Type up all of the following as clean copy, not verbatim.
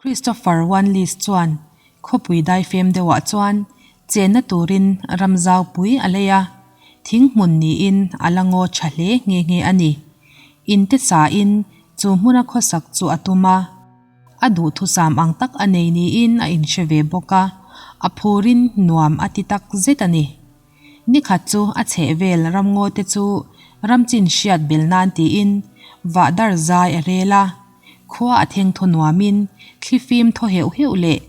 Christopher Wanless chuan khawpui daifem deuhah chuan chenna turin ram zaupui a lei a, thing hmun niin a la ngaw tha hle nghe nghe a ni. Inte sain chu hmuna khawsak chu a tum a. A duhthusam ang tak a nei niin a inhre ve bawk a, a phurin nuam a ti tak zet a ni. Nikhat chu a chhehvel ramngaw te chu ramchin hriat bel nan tiin vahdar zai a rel a, khua a theng thaw nuamin thlifim thaw heuh heuh leh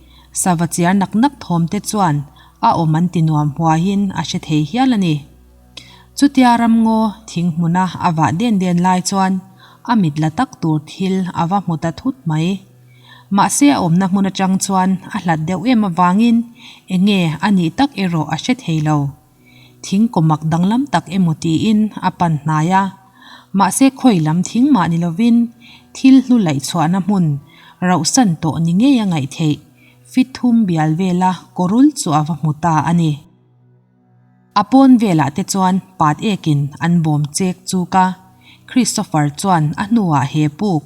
sava chiar nak nak thawm te chuan a awm an ti nuam huaiin a hre thei hial a ni. Chutia ramngaw thing hmuna a vah den den lai chuan a mit la tak tur thil a va hmu ta thut mai. Mahse a awmna hmun atang chuan a hlat deuh em avangin eng nge a nih tak erawh a hre thei lo. Thing kawmak danglam tak emaw tiin a pan hnai a. Mahse khawi lam thing mah ni lovin thil hlu laih chhuahna hmun rauhsan tawh ni ngei a ngaih theih fit thum bial vela kawrul chu a va hmu ta a ni. A pawn velah te chuan pat ekin an bawm chek chuk a, Christopher chuan a hnuah he puk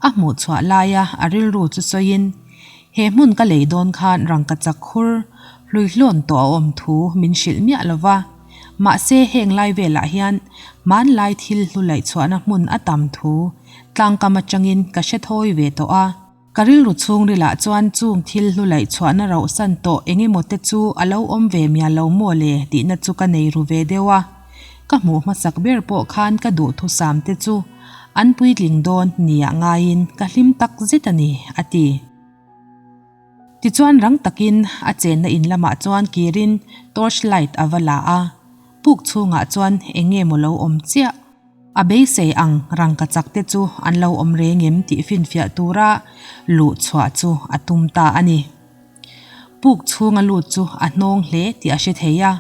a hmuh chhuah laia a rilru chu sawiin, He hmun ka lei dawn khan rangkachak khur hluihlawn tawh a awm thu min hrilh miah lo va, mahse heng lai velah hian hmanlai thil hlu laih chhuahna hmun a tam thu tlangkam atangin ka hre thawi ve tawh a. Ka rilru chhungrilah chuan chung thil hlu laih chhuahna rauhsan tawh eng emaw te chu a lo awm ve mial lo maw le tihna chu ka nei ru ve deuh a. Ka hmuh hmasak ber pawh khan ka duhthusam te chu an puitling dawn nia ngaiin ka hlim tak zet a ni, a ti. Tichuan rang takin a chenna in lamah chuan kirin torch light a va la a, puk chhungah chuan eng nge maw lo awm chiah. A beisei ang rangkachak te chu an lo awm reng em tih finfiah tura luh chhuah chu a tum ta a ni. Puk chhunga lut chu a hnawng hle tih a hre thei a,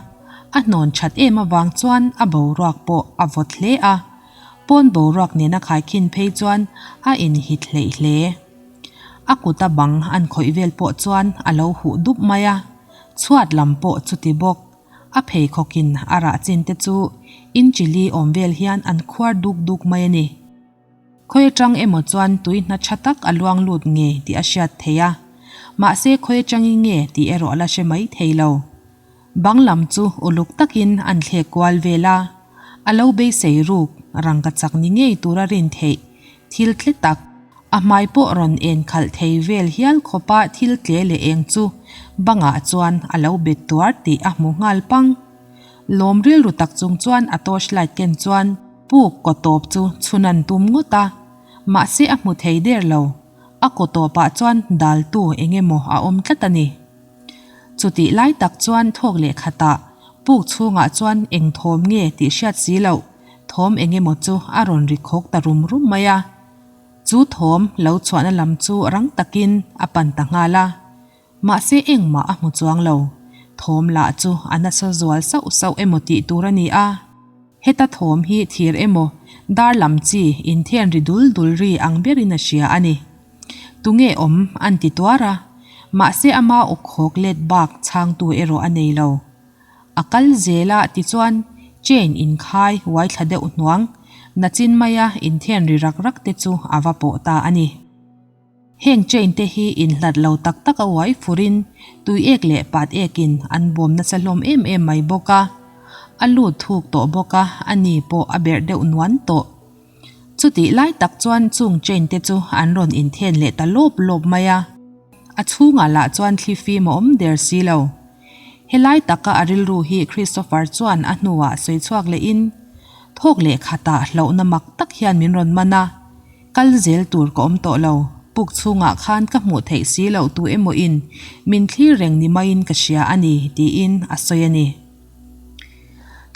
a hnawn that em avang chuan a boruak pawh a vawt hle a, pawn boruak nena khaikhin phei chuan a inhit hleih hle. A kuta bang an khawih vel pawh chuan a lo huh dup mai a, chhuat lam pawh chuti bawk. A pheikhawkin a rah chin te chu inchi li awm vel hian an khuar duk duk mai a ni. Khawi atang emaw chuan tui hna tha tak a luang lut nge tih a hriat theih a, mahse khawi atangin nge tih erawh a la hre mai thei lo. Bang lam chu uluk takin an thlek kual vel a, a lo beisei ruk rangkachak ni ngei tura rin theih thil tle tak, A hmai pawh rawn en khalh thei vel hial khawpa thil tle leh eng chu bangah chuan a lo bet tuar tih a hmu nghal pang. Lawm rilru tak chung chuan a torch light ken chuan puk kaw tawp chu chhun an tum ngawt a, mahse a hmu thei der lo. A kaw tawpah chuan daltu eng emaw a awm tlat a ni. Chutih lai tak chuan thawk leh khatah puk chhungah chuan eng thawm nge tih hriat si loh thawm eng emaw chu a rawn ri khawk ta rum rum mai a. Chu thawm lo chhuahna lam chu rang takin a pan ta nghal a, mahse engmah a hmu chuang lo. Thawm lah chu a nasa zual sauh sauh emaw tih tur a ni a, heta thawm hi thir emaw dar lam chi inthen ri dul dul ri ang berin a hria a ni. Tunge awm an ti tuar a, mahse ama awkhawk let bak chhangtu erawh a nei lo. A kal zel a tichuan chain inkhai uai thla deuh hnuang nachin maia inthen ri rak rak te chu a va pawh ta a ni. Heng chain te hi inhlat lo tak tak a uai furin tui ek leh pat ekin an bawm nasa hlawm em em mai bawk a. A lut thuk tawh bawk a, a ni pawh a berh deuh nuan tawh. Chutih lai tak chuan chung chain te chu an rawn inthen leh ta lawp lawp mai a. A chhungah lah chuan thli fim a awm der si lo. Helai taka a rilru hi Christopher chuan a hnuah sawi chhuak lehin, Thawk leh khatah hlauhna mak tak hian min rawn man a, kal zel tur ka awm tawh lo, puk chhungah khan ka hmuh theih si loh tu emaw in min thlir reng ni maiin ka hria a ni, tiin a sawi a ni.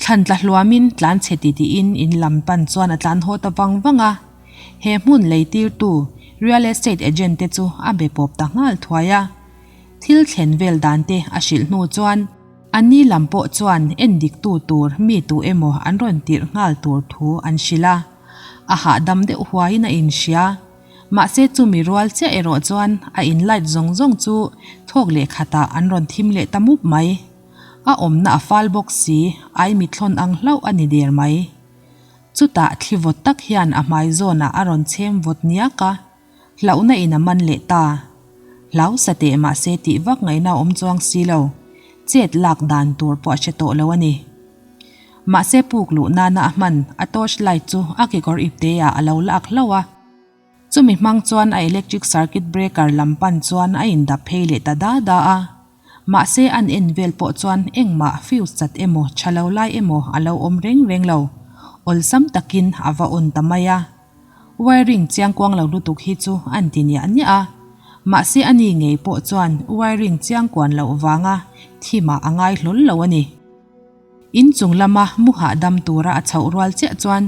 Thlan tla hluamin tlan chhe ti tiin in lam pan chuan a tlan haw ta vang vang a, he hmun leitirtu real estate agent te chu a be pawp ta nghal thuai a. Thil thlen vel dan te a hrilh hnu chuan a ni lam pawh chuan en dik tu tur mi tu emaw an rawn tirh nghal tur thu an hrilh a. A hahdam deuh huaiin a inhria. Mahse chumi rual chiah erawh chuan a in light zawng zawng chu thawk leh khatah an rawn thim leh ta mup mai. A awmna a fal bawk si, ai mithlawn ang hlauh a ni der mai. Chutah thli vawt tak hian a hmai zawnah a rawn chhem vawt niak a. Hlauhna in a man leh ta. Hlau sa teh mahse tih vak ngaihna a awm chuang si lo. Chet lak dan tur pawh a hre tawh lo a ni. Mahse puk luh nana a hman a torch light chu a kekawr ipte ah a lo lak hlauh a. Chumi hmang chuan a electric circuit breaker lam pan chuan a indap phei leh ta da da a. Mahse an en vel pawh chuan engmah fuse chat emaw tha lo lai emaw a lo awm reng reng lo. Awlsam takin a va on ta mai a. Wiring chiangkuang lo lutuk hi chu an ti niah niah a. Mahse ani ngei pawh chuan wiring chiangkuan loh vanga thimah a ngai hlawl lo a ni. In chung lama mu hahdam tura a chhoh rual chiah chuan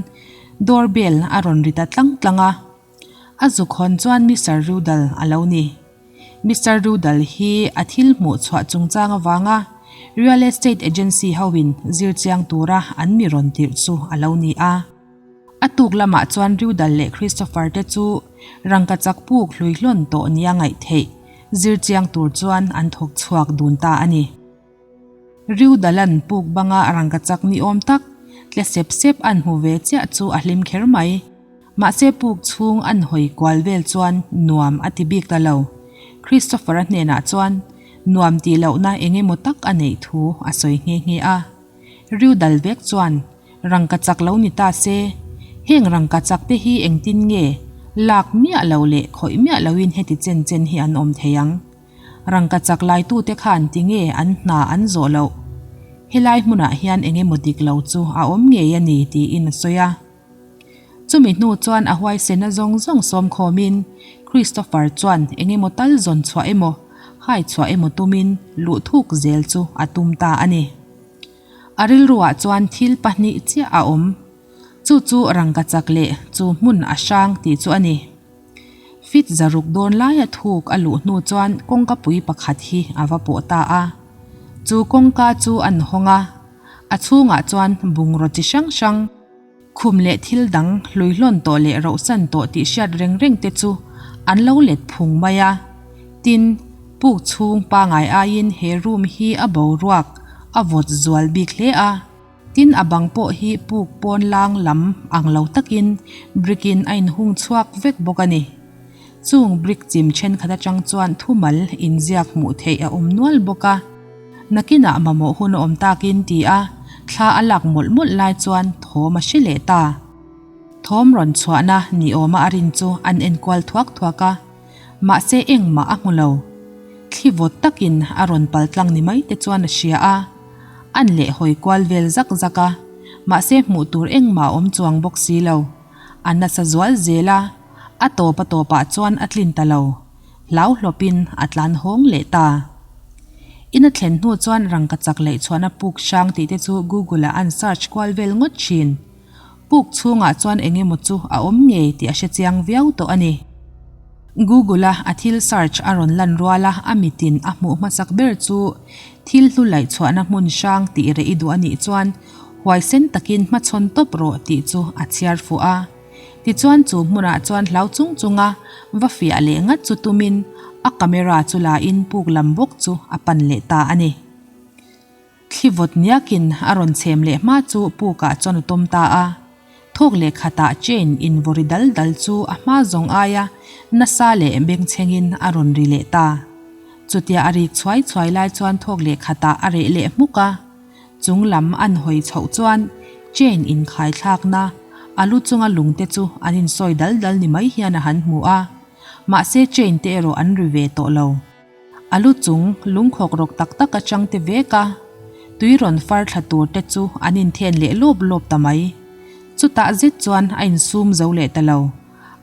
door bell a rawn ri ta tlang tlang a. A zuk hawn chuan Mister Rudal a lo ni. Mister Rudal hi a thil hmuh chhuah chungchang avanga Real Estate Agency hoin zir chiang tura an mi rawn tirh chu a lo ni a. A tuk lamah chuan Rudal leh Christopher te chu rangkachak puk hluihlawn tawh nia ngaih theih zir chiang tur chuan an thawk chhuak dun ta a ni. Riudalan puk banga rangkachak ni awm tak tle sep sep an hmu ve chiah chu a hlim kher mai. Mahse puk chhung an hawi kual vel chuan nuam a ti bik ta lo. Christopher-a hnenah chuan nuam tih lohna eng emaw tak a neih thu a sawi nghe nghe a. Riudal vek chuan rangkachak lo ni ta se, heng rangkachak te hi engtin nge lak miah lo leh khawih miah loin heti chen chen hi an awm thei ang? Rangkachak laitute khan tinge an hna an zawh loh? Helai hmunah hian eng emaw dik lo chu a awm ngei a ni tiin a sawi a. Chumi hnu chuan a huaisena zawng zawng sawm khawmin Christopher chuan eng emaw tal zawn chhuah emaw, hai chhuah emaw tumin luh thuk zel chu a tum ta a ni. A rilruah chuan thil pahnih chiah a awm. Chu chu rangkachak leh chu hmun a hrang tih chu a ni. Fit zaruk dawn laia thuk a luh hnu chuan kawngka pui pakhat hi a va pawh ta a. Chu kawngka chu an hawng a, a chhungah chuan bungraw chi hrang hrang, khum leh thil dang hluihlawn tawh leh rohsan tawh tih hriat reng reng te chu an lo let phung mai a. Tin, puk chhung pangai aiin he room hi a boruak a vawt zual bik hle a. Tin a bang pawh hi puk pawn lang lam ang lo takin brick in a inhung chhuak vek bawk a ni. Chung brick chim thenkhat atang chuan thumal inziak hmuh theih a awm nual bawk a. Nakinah mamawh hun a awm takin ti a thla a lak mawlh mawlh lai chuan thawm a hre leh ta. Thawm rawn chhuahna ni awma a rin chu an enkual thuak thuak a. Mahse engmah a hmu lo. Thli vawt takin a rawn pal tlang ni mai te chuan a hria a. An leh hawi kual vel zak zak a, mahse hmuh tur engmah a awm chuang bawk si lo. A nasa zual zel a, a tawp a tawpah chuan a tlin ta lo. Hlau hlawpin a tlan hawng leh ta. In a thlen hnu chuan rangkachak leh chhuahna puk hrang tih te chu Google ah an search kual vel ngawt thin. Puk chhungah chuan eng emaw chu a awm ngei tih a hre chiang viau tawh a ni. Google-a a thil search a rawn lan ruala a mitin a hmuh hmasak ber chu thil hlu laih chhuahna hmun hrang tih reh i duh a nih chuan huaisen takin hmachhawn tawp rawh tih chu a chhiar fuh a. Tichuan chu hmunah chuan hlau chung chunga va fiah leh ngat chu tumin a camera chu lain puk lam bawk chu a pan leh ta a ni. Thli vawt niakin a rawn chhem leh hma chu pukah chuan a tawm ta a. Thawk leh khatah chain invaw ri dal dal chu a hma zawng aia nasa leh bengchhengin a rawn ri leh ta. Chutia a rik chhuai chhuai lai chuan thawk leh khatah a reh leh hmuk a. Chung lam an hawi chhoh chuan chain inkhai thlakna a lu chunga lungte chu an insawi dal dal ni mai hian a han hmu a. Mahse chain te erawh an ri ve tawh lo. A lu chung lungkhawk rawk tak tak atang te vek a, tui rawn far thla tur te chu an inthen leh lawp lawp ta mai. Chutah zet chuan a insum zo leh ta lo,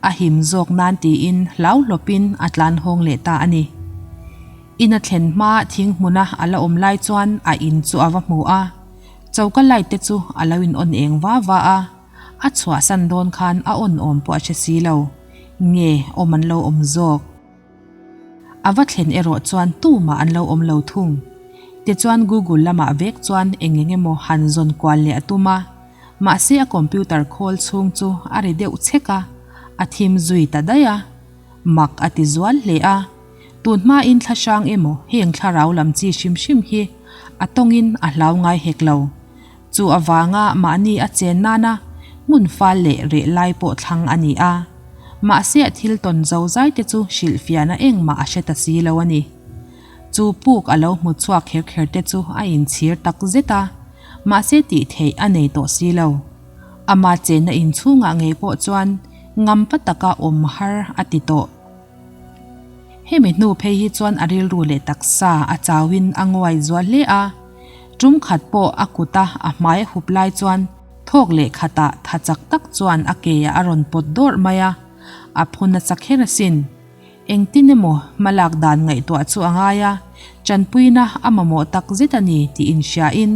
a him zawk nan tiin hlau hlawpin a tlan hawng leh ta a ni. In a thlen hma thing hmuna a la awm lai chuan a in chu a va hmu a, choka light te chu a lo in on eng va va a, a chhuahsan dawn khan a on awm pawh a hre si lo, nge awm an lo awm zawk. A va thlen erawh chuan tumah an lo awm lo thung. Tichuan Google lamah vek chuan eng eng emaw han zawn kual leh a tum a, mahse a computer khawl chhung chu a ri deuh chek a, a thim zui ta daih a. Mak a ti zual hle a, tun hmain thla hrang emaw heng thlarau lam chi hrim hrim hi a tawngin a hlau ngai hek lo. Chu avanga mahni a chen nana hmun fal leh reh lai pawh thlang a ni a. Mahse a thil tawn zo zai te chu hrilhfiahna engmah a hre ta si lo a ni. Chu puk a lo hmu chhuak kher kher te chu a inchhir tak zet a, mahse tih theih a nei tawh si lo. Ama chenna inchhungah ngei pawh chuan ngampa taka awm har a ti tawh. Hemi hnu phei hi chuan a rilru leh taksa a chauin a nguai zual hle a, tum khat pawh a kuta a hmai a hup lai chuan thawk leh khatah tha chak tak chuan a ke ah a rawn pawt dawrh mai a, a phu nasa kher asin. Engtin emaw hmalak dan ngaihtuah chu a ngai a, tanpuina a mamawh tak zet a ni tih inhriain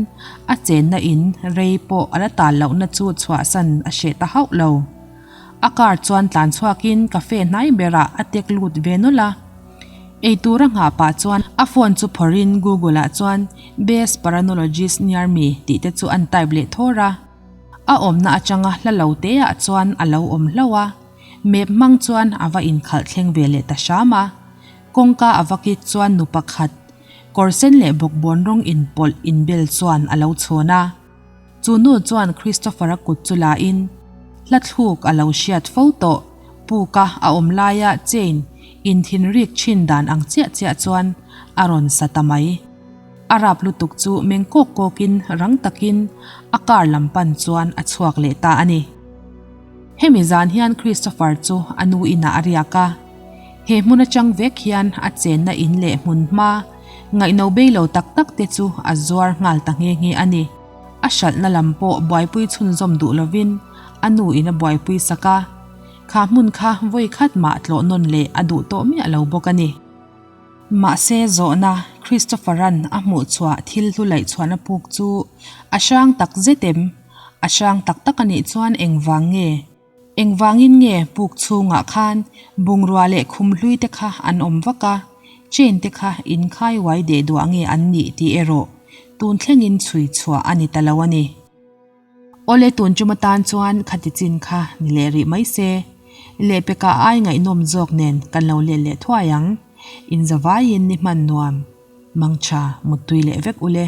a chenna in rei pawh a la tal lohna chu chhuahsan a hreh ta hauh lo. A car chuan tlan chhuakin cafe hnai berah a tek lut ve nawlh a. Eitur a nghah pah chuan a phone chu phawrhin Google ah chuan Best Paranologist Near Me tih te chu an type leh thawr a. A awmna atanga hla lo te ah chuan a lo awm hlauh a. Map hmang chuan a va inkhalh thleng ve leh ta hram a. Kawngka a va kik chuan nu pakhat kawr sen leh bawkbawn rawng inpawlh inbel chuan a lo chhawn a. Chu nu chuan Christopher-a kut chu la in, hla thluk a lo hriat fo tawh, puka a awm laia chain in thinrik thin dan ang chiah chiah chuan a rawn sa ta mai. A rap lutuk chu meng kawk kawk in rang takin a car lam pan chuan a chhuak leh ta a ni. Hemi zan hian Christopher chu a nu inah a riak a, he hmun atang vek hian a chenna in leh hmun hma, Ngaihno bei lo tak tak te chu a zuar nghal ta nghe nghe a ni. A hralhna lam pawh buaipui chhunzawm duh lovin a nu in a buaipui sak a. Kha hmun kha vawi khat mah tlawh nawn leh a duh tawh miah lo bawk a ni. Mahse zawhna Christopher-a'n a hmuh chhuah thil hlu laih chhuahna puk chu a hrang tak zet em? A hrang tak tak a nih chuan engvang nge? Engvangin nge puk chhungah khan bungrua leh khum hlui te kha an awm vak a, chain te kha inkhai uai deh duah nge an nih tih erawh tun thlengin chhui chhuah a ni ta lo a ni. Awle tun tum atan chuan khati chin kha ni leh rih mai se, lehpekah ai ngaihnawm zawk nen kan lo let leh thuai ang, inzavaiin ni hman nuam, mangtha muttui leh vek ule.